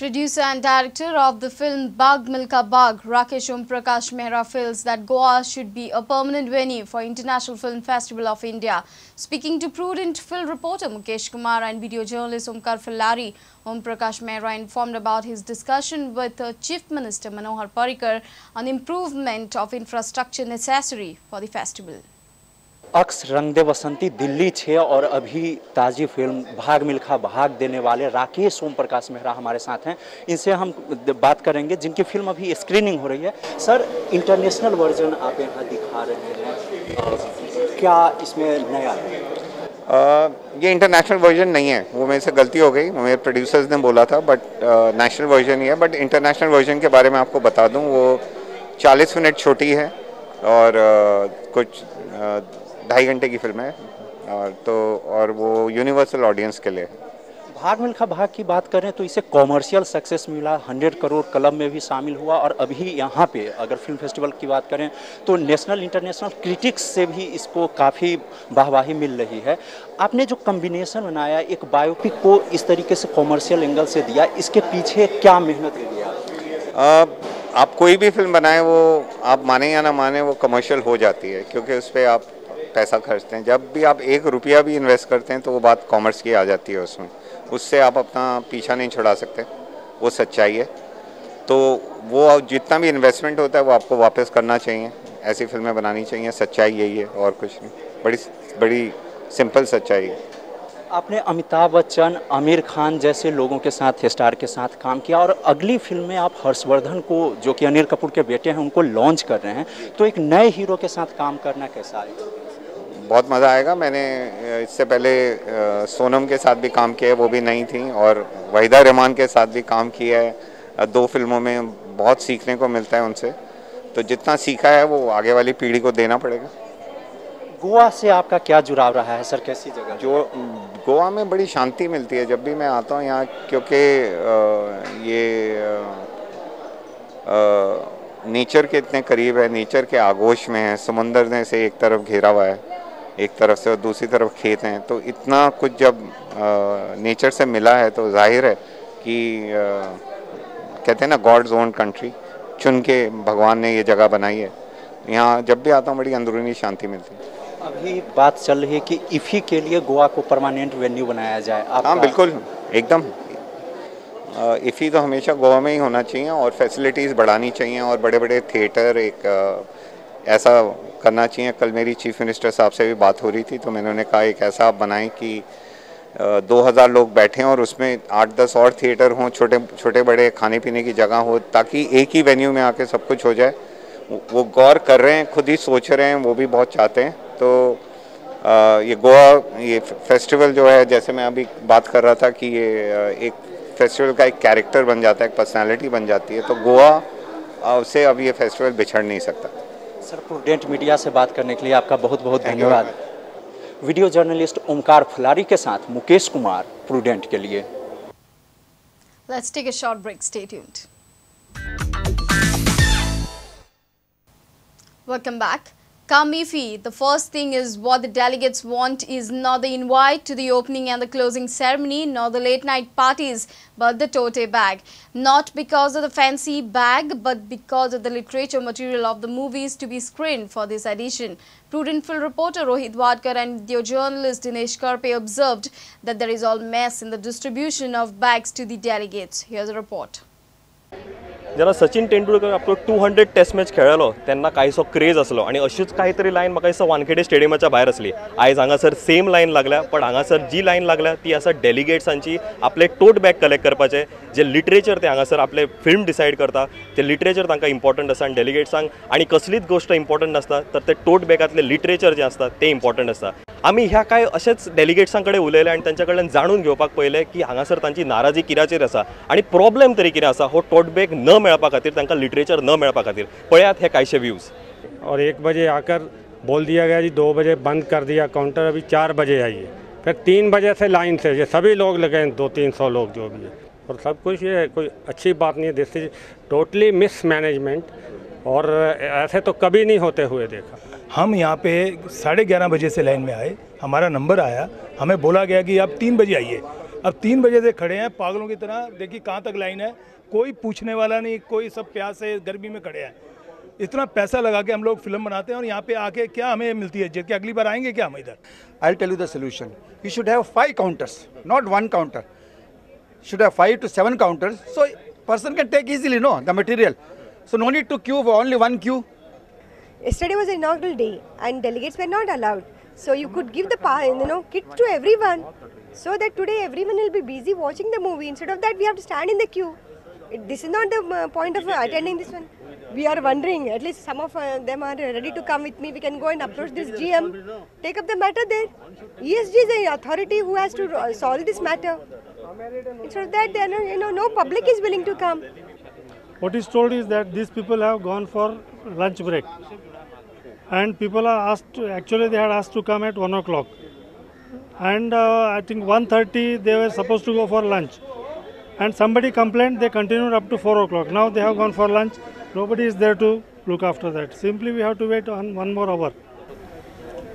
Producer and director of the film Bhaag Milkha Bhaag, Rakeysh Om Prakash Mehra feels that Goa should be a permanent venue for International Film Festival of India. Speaking to Prudent film reporter Mukesh Kumar and video journalist Omkar Phulari, Om Prakash Mehra informed about his discussion with Chief Minister Manohar Parrikar on improvement of infrastructure necessary for the festival. अक्स रंग दे बसंती दिल्ली 6 और अभी ताज़ी film भाग मिल्खा भाग देने वाले राकेश ओम प्रकाश मेहरा हमारे साथ हैं। इनसे हम बात करेंगे जिनकी फिल्म अभी स्क्रीनिंग हो रही है। सर, इंटरनेशनल वर्जन आप यहाँ दिखा रहे हैं, क्या इसमें नया है? ये इंटरनेशनल वर्जन नहीं है, वो मेरे से गलती हो गई, मेरे प्रोड्यूसर्स ने बोला था, बट नेशनल वर्जन ही है। बट इंटरनेशनल वर्जन के बारे में आपको बता दूँ, वो 40 मिनट छोटी है और कुछ 2.5 घंटे की फिल्म है, और तो और वो यूनिवर्सल ऑडियंस के लिए। भाग मिल्खा भाग की बात करें तो इसे कॉमर्शियल सक्सेस मिला, 100 करोड़ क्लब में भी शामिल हुआ और अभी यहाँ पे अगर फिल्म फेस्टिवल की बात करें तो नेशनल इंटरनेशनल क्रिटिक्स से भी इसको काफ़ी वाहवाही मिल रही है। आपने जो कम्बिनेशन बनाया, एक बायोपिक को इस तरीके से कॉमर्शियल एंगल से दिया, इसके पीछे क्या मेहनत रही है? आप कोई भी फिल्म बनाएं, वो आप माने या ना माने, वो कमर्शियल हो जाती है क्योंकि उस पर आप पैसा खर्चते हैं। जब भी आप 1 रुपया भी इन्वेस्ट करते हैं तो वो बात कॉमर्स की आ जाती है उसमें, उससे आप अपना पीछा नहीं छुड़ा सकते, वो सच्चाई है। तो वो जितना भी इन्वेस्टमेंट होता है वो आपको वापस करना चाहिए, ऐसी फिल्में बनानी चाहिए। सच्चाई यही है और कुछ नहीं, बड़ी बड़ी सिंपल सच्चाई है। आपने अमिताभ बच्चन, आमिर खान जैसे लोगों के साथ, स्टार के साथ काम किया और अगली फिल्म में आप हर्षवर्धन को, जो कि अनिल कपूर के बेटे हैं, उनको लॉन्च कर रहे हैं, तो एक नए हीरो के साथ काम करना कैसा है? बहुत मज़ा आएगा। मैंने इससे पहले सोनम के साथ भी काम किया है, वो भी नई थी, और वहीदा रहमान के साथ भी काम किया है। 2 फिल्मों में बहुत सीखने को मिलता है उनसे, तो जितना सीखा है वो आगे वाली पीढ़ी को देना पड़ेगा। गोवा से आपका क्या जुड़ाव रहा है सर, कैसी जगह? जो गोवा में बड़ी शांति मिलती है जब भी मैं आता हूँ यहाँ, क्योंकि ये नेचर के इतने करीब है, नेचर के आगोश में है, समुंदर ने से एक तरफ घेरा हुआ है, एक तरफ से, और दूसरी तरफ खेत हैं, तो इतना कुछ जब नेचर से मिला है तो जाहिर है कि कहते हैं ना गॉड्स ओन कंट्री, चुन के भगवान ने ये जगह बनाई है। यहाँ जब भी आता हूँ बड़ी अंदरूनी शांति मिलती है। अभी बात चल रही है कि इफ़ी के लिए गोवा को परमानेंट वेन्यू बनाया जाए। हाँ बिल्कुल, एकदम। इफ़ी तो हमेशा गोवा में ही होना चाहिए और फैसिलिटीज़ बढ़ानी चाहिए और बड़े बड़े थिएटर एक ऐसा करना चाहिए। कल मेरी चीफ मिनिस्टर साहब से भी बात हो रही थी, तो मैंने उन्हें कहा एक ऐसा आप बनाएं कि 2000 लोग बैठें और उसमें 8-10 और थिएटर हों, छोटे छोटे बड़े खाने पीने की जगह हो, ताकि एक ही वेन्यू में आके सब कुछ हो जाए। वो गौर कर रहे हैं, खुद ही सोच रहे हैं, वो भी बहुत चाहते हैं। तो ये गोवा ये फेस्टिवल जो है, जैसे मैं अभी बात कर रहा था कि ये एक फेस्टिवल का एक कैरेक्टर बन जाता है, एक पर्सनालिटी बन जाती है, तो गोवा से अब ये फेस्टिवल बिछड़ नहीं सकता। सर, प्रूडेंट मीडिया से बात करने के लिए आपका बहुत बहुत धन्यवाद। Video journalist Omkar Phulari K साथ मुकेश कुमार, प्रूडेंट के लिए। Let's take a short break. Stay tuned. Welcome back. Come IFFI, the first thing is what the delegates want is not the invite to the opening and the closing ceremony, nor the late night parties, but the tote bag. Not because of the fancy bag, but because of the literature material of the movies to be screened for this edition. Prudent Film reporter Rohit Wadkar and video journalist Dinesh Karpe observed that there is all mess in the distribution of bags to the delegates. Here's a report. जेन्ना सचिन तेंडुलकर आपलो 200 taste match खेळलो तेन्ना कांयसो craze आसलो आनी अशीच कांय तरी line म्हाका दिसता वानखेडे स्टेडियमाच्या भायर आसली. आयज हांगासर सेम लायन लागल्या, पण हांगासर जी लायन लागल्या ती आसा डेलिगेट्सांची आपले टोट बॅग कलेक्ट करपाचे, जे लिटरेचर ते हांगासर आपले फिल्म डिसायड करता ते लिटरेचर तांकां इम्पॉर्टंट आसा आनी डेलिगेट्सांक आनी कसलीच गोश्ट इम्पॉर्टंट नासता, तर ते टोट बॅगांतले लिटरेचर जें आसता तें इम्पॉर्टंट आसता. आमी ह्या कांय अशेंच डेलिगेट्सां कडेन उलयले आनी तांच्या कडल्यान जाणून घेवपाक पळयलें की हांगासर तांची नाराजी कित्याचेर आसा आनी प्रॉब्लेम तरी कितें आसा हो टोट बॅग न मेळपा खातीर, तांकां लिटरेचर न मेळपा खातीर. पळयात हे कांयशे व्यूज. और 1 बजे आकर बोल दिया गया जी 2 बजे बंद कर दिया काउंटर, अभी 4 बजे आइए। फिर 3 बजे से लाइन से ये सभी लोग लगे हैं, 200-300 लोग जो भी है, और सब कुछ ये कोई अच्छी बात नहीं है। This is totally mismanagement और ऐसे तो कभी नहीं होते हुए देखा। हम यहाँ पे 11:30 बजे से लाइन में आए, हमारा नंबर आया, हमें बोला गया कि आप 3 बजे आइए। अब 3 बजे से खड़े हैं पागलों की तरह, देखिए कहाँ तक लाइन है, कोई पूछने वाला नहीं, कोई, सब प्यास से गर्मी में खड़े हैं। इतना पैसा लगा के हम लोग फिल्म बनाते हैं और यहाँ पे आके क्या हमें मिलती है? जबकि अगली बार आएंगे क्या हम इधर? I tell you the solution. You should have 5 counters, not 1 counter. Should have 5 to 7 counters, so person can take easily, no, the material. So no need to queue for only one queue. Yesterday was inaugural day and delegates were not allowed. So you could give the kit to everyone, so that today everyone will be busy watching the movie. Instead of that, we have to stand in the queue. This is not the point of attending this one. We are wondering, at least some of them are ready to come with me. We can go and approach this GM, take up the matter there. ESG is the authority who has to solve this matter. Instead of that, there are, no public is willing to come. What is told is that these people have gone for lunch break, and people are asked to, actually they had asked to come at 1 o'clock, and I think 1:30 they were supposed to go for lunch, and somebody complained, they continued up to 4 o'clock. Now they have gone for lunch, nobody is there to look after that. Simply we have to wait on 1 more hour.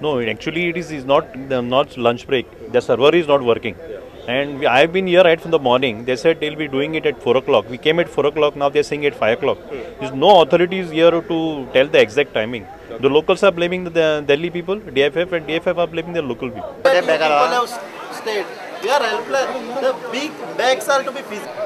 No, actually it is not lunch break. The server is not working. And I have been here right from the morning. They said they'll be doing it at 4 o'clock. We came at 4 o'clock, now they're saying at 5 o'clock. There's no authorities here to tell the exact timing. The locals are blaming the Delhi people, DFF, and DFF are blaming the local people. People have stayed. We are helpless. The big bags are to be physical.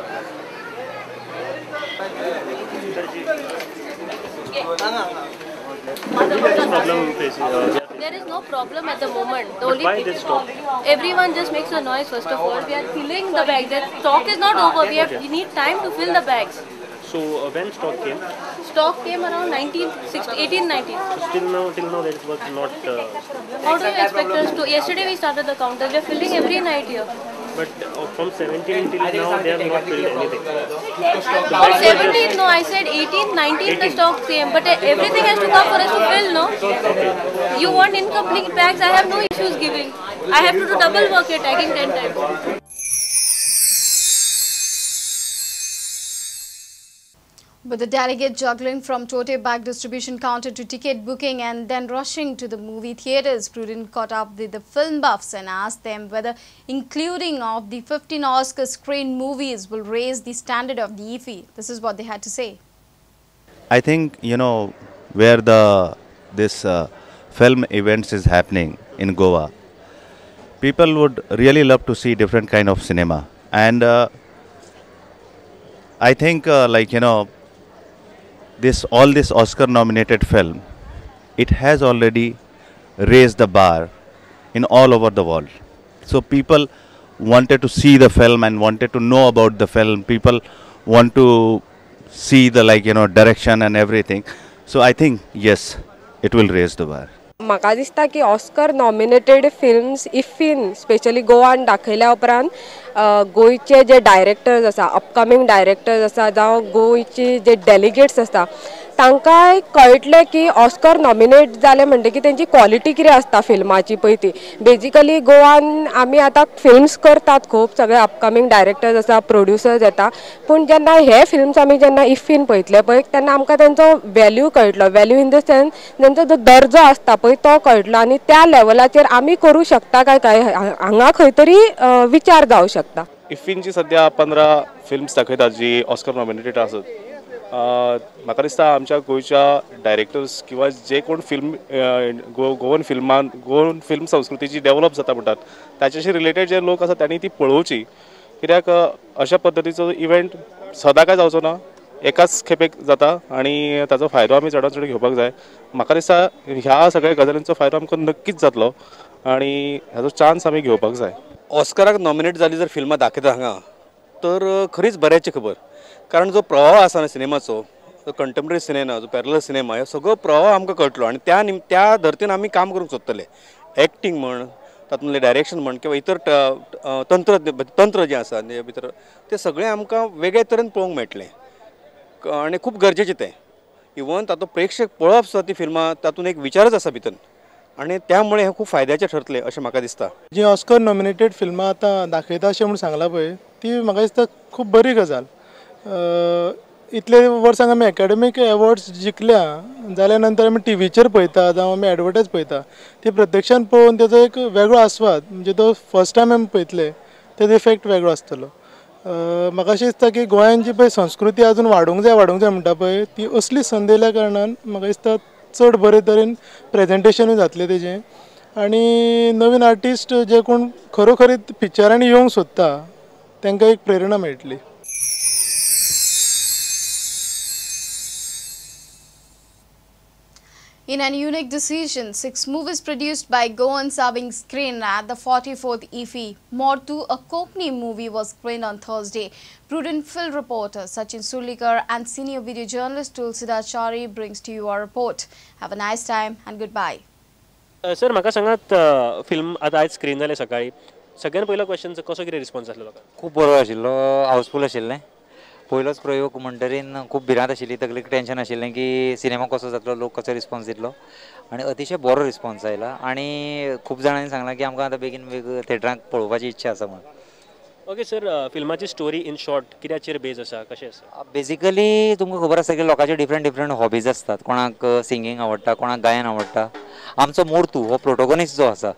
There is no problem at the moment. The only why this stop? Everyone just makes a noise. First of all, we are filling the bags. The stock is not over. We need time to fill the bags. So when stock came? Stock came around 18, 19. So till now, that was not. How do you expect us to? Yesterday we started the counter. We are filling every night here. But from 17 till now, they have not filled anything. But 17, no, I said 18, 19, the stock came. But everything has to come for us to fill, no? Okay. You want incomplete bags, I have no issues giving. I have to do double work here, tagging 10 times. With the delegate juggling from tote bag distribution counter to ticket booking and then rushing to the movie theatres, Prudent caught up with the film buffs and asked them whether including of the 15 Oscar screen movies will raise the standard of the IFFI. This is what they had to say. I think, where this film events is happening in Goa, people would really love to see different kind of cinema. And I think all this Oscar nominated film, it has already raised the bar in all over the world. So people wanted to see the film and wanted to know about the film. People want to see the direction and everything. So I think yes, it will raise the bar. म्हाका दिसता की Oscar nominated films इफ्फीन specially गोवान दाखयल्या उपरांत गोंयचे जे directors आसा, upcoming directors आसा जावं गोंयचे जे डेलिगेट्स आसा तांकांय कळटलें की ऑस्कर नॉमिनेट जाले म्हणटकीर तेंची क्वॉलिटी कितें आसता फिल्माची पळय ती. बेजिकली गोवान आमी आतां फिल्म्स करतात खूब, सगळे अपकमिंग डायरेक्टर्स आसा, प्रोड्युसर्स येता, पूण जेन्ना हे फिल्म्स आमी जेन्ना इफ्फीन पळयतले पळय तेन्ना आमकां तेंचो वेल्यू कळटलो, वेल्यू इन the sense तेंचो जो दर्जो आसता पळय तो कळटलो आनी त्या लेवलाचेर आमी करूं शकता काय काय हांगा खंय तरी विचार जावं शकता. इफ्फीनची सध्या 15 फिल्म्स दाखयतात जी ऑस्कर नॉमिनेटेड आसत. म्हाका दिसता आमच्या गोंयच्या डायरेक्टर्स किंवा जे कोण फिल्म गोवन फिल्मान गोवन फिल्म संस्कृती जी डेवलप जाता म्हणटात ताच्याशी रिलेटेड जे लोक आसा तांणी ती पळोवची, कित्याक अशा पद्दतीचो इव्हेंट सदां काय जावचो ना, एकाच खेपेक जाता आनी ताचो फायदो आमी चडांत चड घेवपाक जाय. म्हाका दिसता ह्या सगळ्या गजालींचो फायदो आमकां नक्कीच जातलो आनी हाचो चान्स आमी घेवपाक जाय. ऑस्कराक नॉमिनेट जाली जर फिल्मां दाखयता हांगा तर खरीच बऱ्याची खबर, कारण जो प्रवाह आसा न्ही सिनेमाचो, जो कंटेम्पररी सिनेमा, जो पॅरलल सिनेमा, ह्यो सगळो प्रवाह आमकां कळटलो आनी त्या धर्तीन आमी काम करूंक सोदतले. एक्टींग म्हण, तातूंतलें डायरेक्शन म्हण किंवा इतर तंत्र जें आसा तेजे भितर तें सगळें आमकां वेगळे तरेन पळोवंक मेळटलें आनी खूब गरजेचें तें. इवन तातूंत प्रेक्षक पळोवप सुद्दां ती फिल्मां तातूंत एक विचारच आसा भितर आनी त्यामुळे हें खूब फायद्याचें ठरतलें अशें म्हाका दिसता. जी ऑस्कर नॉमिनेटेड फिल्मां आतां दाखयता अशें म्हूण सांगलां पळय ती म्हाका दिसता खूब बरी गजाल. इतले वर्सांक आमी एकाडेमीक एवॉर्ड्स जिखल्या जाल्या नंतर आमी टिवीचेर पळयता जावं आमी एडवर्टायज पळयता, ती प्रत्यक्षान पळोवन तेजो एक वेगळो आस्वाद म्हणजे तो फर्स्ट टायम आमी पळयतले तेजो इफेक्ट वेगळो आसतलो. म्हाका अशें दिसता की गोंयान जी पळय संस्कृती अजून वाडोवंक जाय वाडोवंक जाय म्हणटा पळय ती असली संद येयल्या कारणान म्हाका दिसता चड बरे तरेन प्रेजेंटेशनूय जातलें तेजें आनी नवीन आर्टिस्ट जे कोण खरोखरीत पिक्चरांनी येवंक सोदता तांकां एक प्रेरणा मेळटली. In an unique decision, 6 movies produced by Goans are being screened at the 44th IFFI. Mortu, a Konkani movie, was screened on Thursday. Prudent film reporter Sachin Surlikar and senior video journalist Tulsidas Chari brings to you our report. Have a nice time and goodbye. Sir, म्हाका सांगात film आतां आयज screen जालें सकाळी, सगळ्यान पयलो question कसो कितें रिस्पॉन्स आसलो लोकांक? खूब बरो आशिल्लो, हावसफूल आशिल्लें. पयलोच प्रयोग म्हणटरीन खूब भिरांत आशिल्ली, तकलेक टेंशन आशिल्लें की सिनेमा कसो जातलो, लोक कसो रिस्पॉन्स दितलो आनी अतिशय बरो रिस्पॉन्स आयला आनी खूब जाणांनी सांगलां की आमकां आतां बेगीन बेगीन थिएटरांत पळोवपाची इच्छा आसा म्हणून. ओके सर, फिल्माची स्टोरी इन शॉर्ट कित्याचेर बेज आसा, कशें आसा? बेसिकली तुमकां खबर आसा की लोकांचे डिफरंट डिफरंट हॉबीज आसतात. कोणाक सिंगींग आवडटा, कोणाक गायन आवडटा. आमचो मोर्तू हो प्रोटोगोनिस्ट जो आसा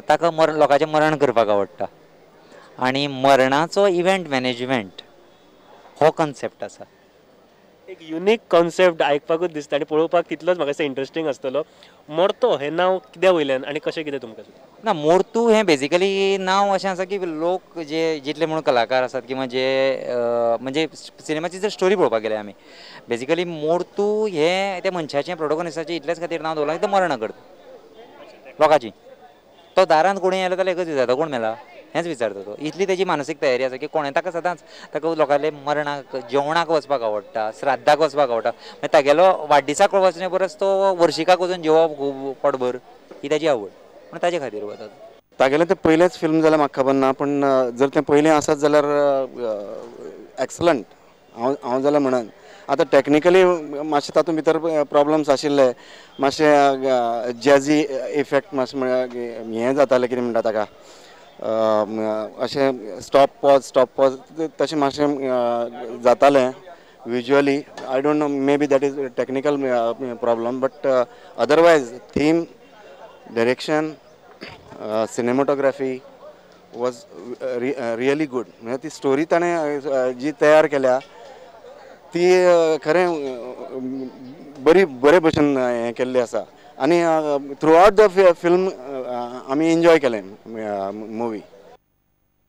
ताका लोकांचें मरण करपाक आवडटा आनी मरणाचो इव्हेंट मॅनेजमेंट हो कॉन्सेप्ट आसा. एक युनीक कॉन्सेप्ट आयकपाकूच दिसता आनी पळोवपाक तितलोच म्हाका दिसता इंट्रस्टींग आसतलो. मोर्तो हें नांव कित्या वयल्यान आनी कशें कितें तुमकां? ना, मोर्तू हें बेजिकली नांव अशें आसा की लोक जे जितले म्हणून कलाकार आसात किंवा जे म्हणजे सिनेमाची जर स्टोरी पळोवपाक गेले आमी, बेजिकली मोर्तू हें त्या मनशाचें प्रोटोगोनिस्टाचें इतलेच खातीर नांव दवरलां की तें मरणां करता लोकांची. तो दारांत कोणूय आयलो जाल्यार एकच विचारता कोण मेला हेंच विचारता तो. इतली तेजी मानसीक तयारी आसा की कोणें ताका सदांच ताका लोकांले मरणाक जेवणाक वचपाक आवडटा, श्राद्धाक वचपाक आवडटा. मागीर तागेलो वाडदिसाक वचणे परस तो वर्शिकाक वचून जेवप खूब पोटभर ही ताजी आवड, पूण ताजे खातीर वता. तागेलें तें पयलेंच फिल्म जाल्यार म्हाका खबर ना, पूण जर तें पयलें आसत जाल्यार एक्सलंट हांव जाल्यार म्हणन. आतां टॅक्निकली मातशें तातूंत भितर प्रॉब्लम्स आशिल्ले, मातशें जॅझी इफेक्ट मातशें म्हळ्यार हें जातालें, कितें म्हणटा ताका अशें स्टॉप पॉज तशें मातशें जातालें visually. I don't know, maybe that is technical problem, but otherwise theme, direction, cinematography was really good. म्हणजे ती स्टोरी ताणें जी तयार केल्या ती खरें बरी बरे भशेन हें केल्ली आसा आनी थ्रू आउट the film आमी एन्जॉय केलें मुवी.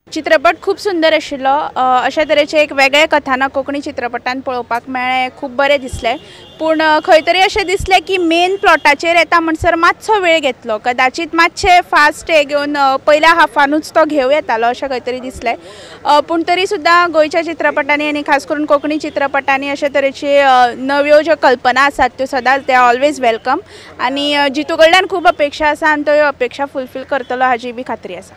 चित्रपट खूब सुंदर आशिल्लो. अशा तरेचें एक वेगळें कथानक कोंकणी चित्रपटान पळोवपाक मेळ्ळें, खूब बरें दिसलें. पूण खंय तरी अशें दिसलें की मेन प्लॉटाचेर येता म्हणसर मातसो वेळ घेतलो, कदाचीत मातशें फास्ट हें घेवन पयल्या हाफानूच तो घेवं येतालो अशें खंय तरी दिसलें. पूण तरी सुद्दां गोंयच्या चित्रपटांनी आनी खास करून कोंकणी चित्रपटांनी अशे तरेची नव्यो ज्यो कल्पना आसात त्यो सदांच ते ऑलवेज welcome आनी जितू कडल्यान खूब अपेक्षा आसा आनी त्यो अपेक्षा फुलफील करतलो हाजी बी खात्री आसा.